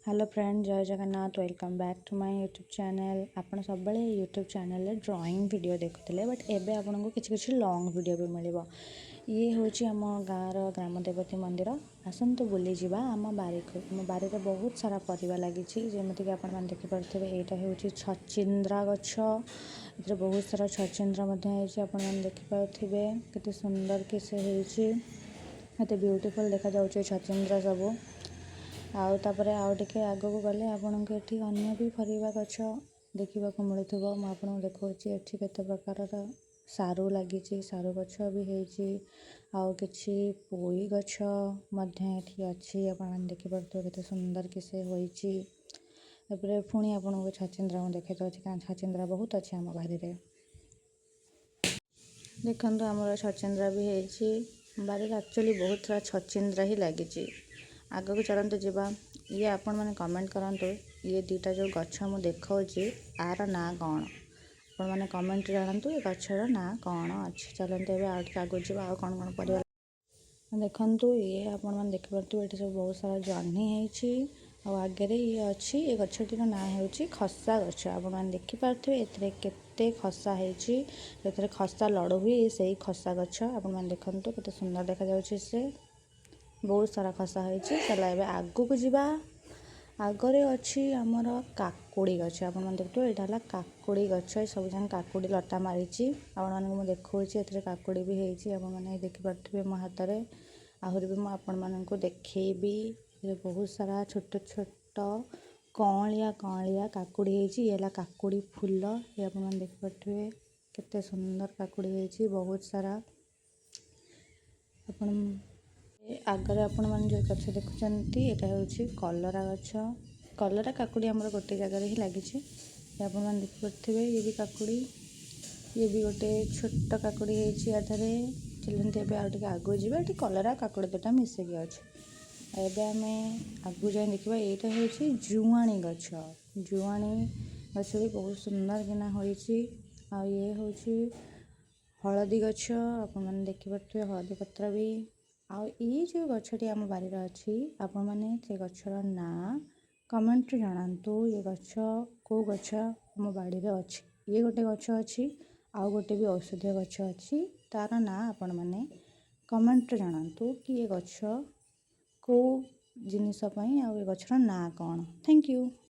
Hello friend, ଜୟ Jagannath. Welcome back to my YouTube channel. ଆପଣ ସବୁବେଳେ ୟୁଟ୍ୟୁବ୍ ଚ୍ୟାନେଲ୍ରେ ଡ୍ରଇଂ ଭିଡ଼ିଓ ଦେଖୁଥିଲେ, ବଟ୍ ଏବେ ଆପଣଙ୍କୁ କିଛି କିଛି ଲଙ୍ଗ୍ ଭିଡ଼ିଓ ବି ମିଳିବ। ଇଏ ହେଉଛି ଆମ ଗାଁର ଗ୍ରାମ ଦେବତୀ ମନ୍ଦିର। ଆସନ୍ତୁ ବୁଲିଯିବା ଆମ ବାରିକୁ। ଆମ ବାରିରେ ବହୁତ ସାରା ପରିବା ଲାଗିଛି, ଯେମିତିକି ଆପଣମାନେ ଦେଖିପାରୁଥିବେ। ଏଇଟା ହେଉଛି ଛଚିନ୍ଦ୍ରା ଗଛ। ଏଥିରେ ବହୁତ ସାରା ଛଚିନ୍ଦ୍ରା ମଧ୍ୟ ହେଇଛି। ଆପଣମାନେ ଦେଖିପାରୁଥିବେ କେତେ ସୁନ୍ଦର କି ସେ ହେଇଛି, କେତେ ବ୍ୟୁଟିଫୁଲ୍ ଦେଖାଯାଉଛି ଏ ଛଚିନ୍ଦ୍ରା ସବୁ। ଆଉ ତାପରେ ଆଉ ଟିକେ ଆଗକୁ ଗଲେ ଆପଣଙ୍କୁ ଏଠି ଅନ୍ୟ ବି ପରିବା ଗଛ ଦେଖିବାକୁ ମିଳୁଥିବ। ମୁଁ ଆପଣଙ୍କୁ ଦେଖାଉଛି, ଏଠି କେତେ ପ୍ରକାରର ସାରୁ ଲାଗିଛି, ସାରୁ ଗଛ ବି ହେଇଛି ଆଉ କିଛି ପୋଇ ଗଛ ମଧ୍ୟ ଏଠି ଅଛି। ଆପଣମାନେ ଦେଖିପାରୁଥିବେ କେତେ ସୁନ୍ଦର କି ସେ ହୋଇଛି। ତାପରେ ପୁଣି ଆପଣଙ୍କୁ ଛଚିନ୍ଦ୍ରା ମୁଁ ଦେଖାଇ ଦେଉଛି, କାରଣ ଛଚିନ୍ଦ୍ରା ବହୁତ ଅଛି ଆମ ବାରିରେ। ଦେଖନ୍ତୁ, ଆମର ଛଚିନ୍ଦ୍ରା ବି ହେଇଛି ବାରିରେ। ଆକ୍ଚୁଆଲି ବହୁତ ସାରା ଛଚିନ୍ଦ୍ରା ହିଁ ଲାଗିଛି। ଆଗକୁ ଚାଲନ୍ତୁ ଯିବା। ଇଏ ଆପଣମାନେ କମେଣ୍ଟ କରନ୍ତୁ, ଇଏ ଦୁଇଟା ଯେଉଁ ଗଛ ମୁଁ ଦେଖାଉଛି, ୟାର ନାଁ କ'ଣ? ଆପଣମାନେ କମେଣ୍ଟରେ ଜଣାନ୍ତୁ ଏ ଗଛର ନାଁ କ'ଣ ଅଛି। ଚାଲନ୍ତୁ, ଏବେ ଆଉ ଟିକେ ଆଗକୁ ଯିବା। ଆଉ କ'ଣ କ'ଣ ପରିବା ଦେଖନ୍ତୁ। ଇଏ ଆପଣମାନେ ଦେଖିପାରୁଥିବେ, ଏଠି ସବୁ ବହୁତ ସାରା ଜହ୍ନି ହେଇଛି ଆଉ ଆଗରେ ଇଏ ଅଛି। ଏ ଗଛଟିର ନାଁ ହେଉଛି ଖସା ଗଛ। ଆପଣମାନେ ଦେଖିପାରୁଥିବେ ଏଥିରେ କେତେ ଖସା ହେଇଛି। ଏଥିରେ ଖସା ଲଡ଼ୁ ହୁଏ, ସେଇ ଖସା ଗଛ। ଆପଣମାନେ ଦେଖନ୍ତୁ କେତେ ସୁନ୍ଦର ଦେଖାଯାଉଛି ସେ। ବହୁତ ସାରା ଖସା ହେଇଛି। ଚାଲ, ଏବେ ଆଗକୁ ଯିବା। ଆଗରେ ଅଛି ଆମର କାକୁଡ଼ି ଗଛ। ଆପଣମାନେ ଦେଖୁଥିବେ, ଏଇଟା ହେଲା କାକୁଡ଼ି ଗଛ। ଏ ସବୁ ଯାକ କାକୁଡ଼ି ଲତା ମାରିଛି। ଆପଣମାନଙ୍କୁ ମୁଁ ଦେଖାଉଛି, ଏଥିରେ କାକୁଡ଼ି ବି ହେଇଛି। ଆପଣମାନେ ଦେଖିପାରୁଥିବେ ମୋ ହାତରେ। ଆହୁରି ବି ମୁଁ ଆପଣମାନଙ୍କୁ ଦେଖେଇବି। ଏଥିରେ ବହୁତ ସାରା ଛୋଟ ଛୋଟ କଅଁଳିଆ କଅଁଳିଆ କାକୁଡ଼ି ହେଇଛି। ଇଏ ହେଲା କାକୁଡ଼ି ଫୁଲ। ଇଏ ଆପଣମାନେ ଦେଖିପାରୁଥିବେ କେତେ ସୁନ୍ଦର କାକୁଡ଼ି ହେଇଛି ବହୁତ ସାରା। ଆପଣ ଆଗରେ ଆପଣମାନେ ଯେଉଁ ଗଛ ଦେଖୁଛନ୍ତି, ଏଇଟା ହେଉଛି କଲରା ଗଛ। କଲରା, କାକୁଡ଼ି ଆମର ଗୋଟେ ଜାଗାରେ ହିଁ ଲାଗିଛି। ଆପଣମାନେ ଦେଖିପାରୁଥିବେ, ଇଏ ବି କାକୁଡ଼ି, ଇଏ ବି ଗୋଟେ ଛୋଟ କାକୁଡ଼ି ହେଇଛି ୟା ଦେହରେ। ଚାଲନ୍ତୁ, ଏବେ ଆଉ ଟିକେ ଆଗକୁ ଯିବା। ଏଠି କଲରା, କାକୁଡ଼ି ଦୁଇଟା ମିଶିକି ଅଛି। ଏବେ ଆମେ ଆଗକୁ ଯାଇ ଦେଖିବା। ଏଇଟା ହେଉଛି ଜୁଆଣି ଗଛ। ଜୁଆଣି ଗଛ ବି ବହୁତ ସୁନ୍ଦର କିନା ହୋଇଛି। ଆଉ ଇଏ ହେଉଛି ହଳଦୀ ଗଛ। ଆପଣମାନେ ଦେଖିପାରୁଥିବେ ହଳଦୀ ପତ୍ର ବି। ଆଉ ଏଇ ଯେଉଁ ଗଛଟି ଆମ ବାରିରେ ଅଛି, ଆପଣମାନେ ସେ ଗଛର ନାଁ କମେଣ୍ଟରେ ଜଣାନ୍ତୁ। ଏ ଗଛ କେଉଁ ଗଛ ଆମ ବାଡ଼ିରେ ଅଛି? ଇଏ ଗୋଟେ ଗଛ ଅଛି, ଆଉ ଗୋଟେ ବି ଔଷଧୀୟ ଗଛ ଅଛି। ତା'ର ନାଁ ଆପଣମାନେ କମେଣ୍ଟରେ ଜଣାନ୍ତୁ କି ଏ ଗଛ କେଉଁ ଜିନିଷ ପାଇଁ ଆଉ ଏ ଗଛର ନାଁ କ'ଣ। Thank you.